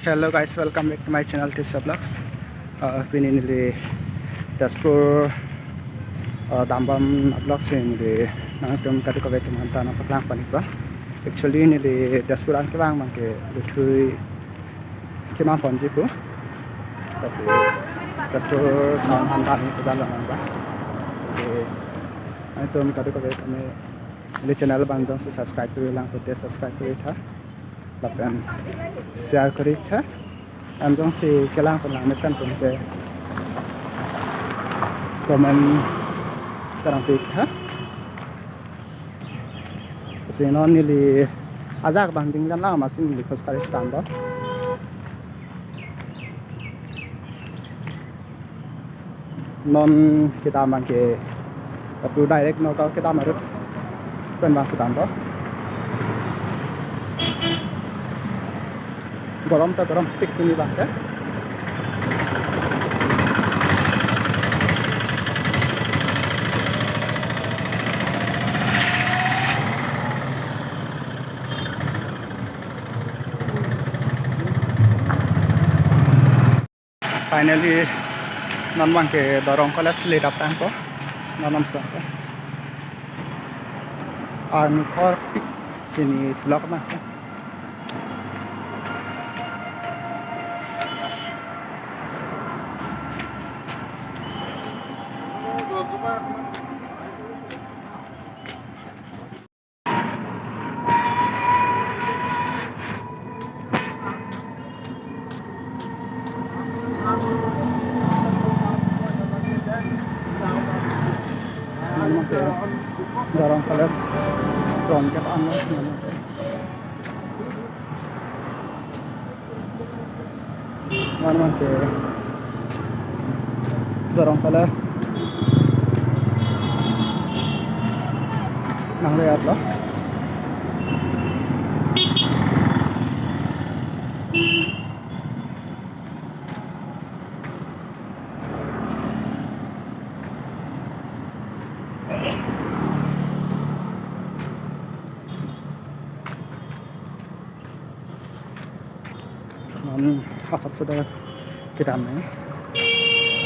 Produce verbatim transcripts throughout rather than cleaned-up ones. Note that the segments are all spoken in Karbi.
Hello guys, welcome back to my channel Tisa Vlogs. Uh, pini neli Tezpur, uh, dambom vlogs si neli nangtum kadokave atum aphanta nangpaklang pon ikpo. Actually neli Tezpur an kevang abangke luthui kemang ponji pu. Lasi Tezpur town aphanta nangpaklang pon ikpo. Lasi nangtum kadokave kami neli channel abang jongsi subscribe kuri lang pute subscribe kuri tha. Lapen share kuri tha. Em jongsi kelang pon lang mesen pute comment kerang pi tha. Lasi non neli ajak abang ding jan lang masi neli khosari stam do. Non kedam abangke lapu direct Nagaon kedam a-route pen abang si dam do. Gorom ta gorom pik pini abangke. Finally, non abangke Dorong College le dap tangpo. Non amsong ko. Army Corps pik pini vlog ma. Dorong College front gate an lo. Non abangke Dorong College nang le atlo. Non asap sudah kedam ni.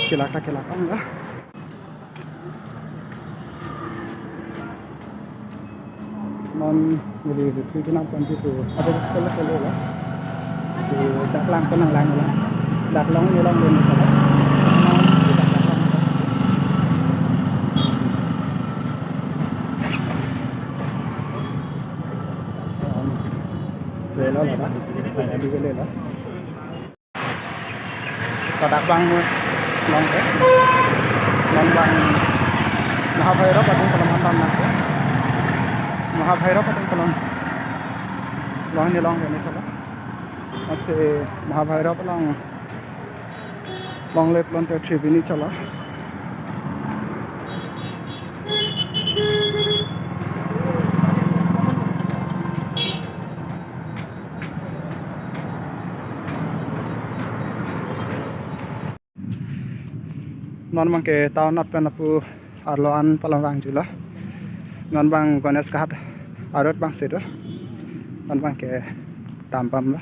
Kelak ta kelak ang lah. Non neli luthui kenang ponji pu. Ada di sekolah sekolah lah. Si dak lang pon nanglang lang. Dak long ni long dun. Lelo lah dak. Ada di lelo. Ladak abang long ke. Long abang Mahabhairap atum kolom antan nang ke. Mahabhairap atum kolom. Long ni long ke ni salah. Masi Mahabhairap along longle pulote Tribini cholo. Non abangke town anat pen lapu arlo an palom vangjulo. Non abang Ganesh Ghat a-route abang si do. Non abangke dambom lo.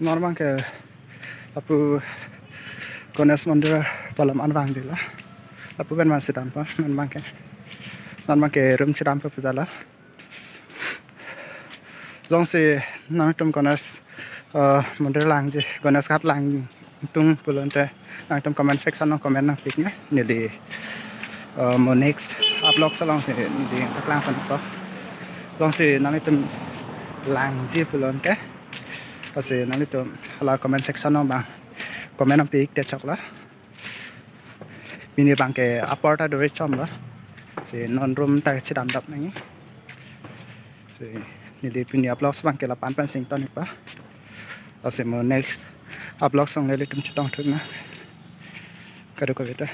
Non abangke lapu Ganesh Mandir palom an vangjulo. Lapu pen abang si dampo, non abangke. Non abangke room si dampo pu jalo. Jongsi nangtum Ganesh, eh, Mandir langji, Ganesh Ghat langtung pulote nangtum comment section along comment nangpik ne. Neli, eh, mo next vlog along si neli paklang pon ikpo. Jongsi nanglitum langji pulote, lasi nanglitum hala comment section along abang comment nangpi ik te choklo. Pini abangke apor ta duri chomlo. Si non room ta chedam dap nangji. Si neli pini vlogs abangke la-an pen si ington ikpo. Lasi mo next vlogs along nelitum chetong thunang. Kadokave ta.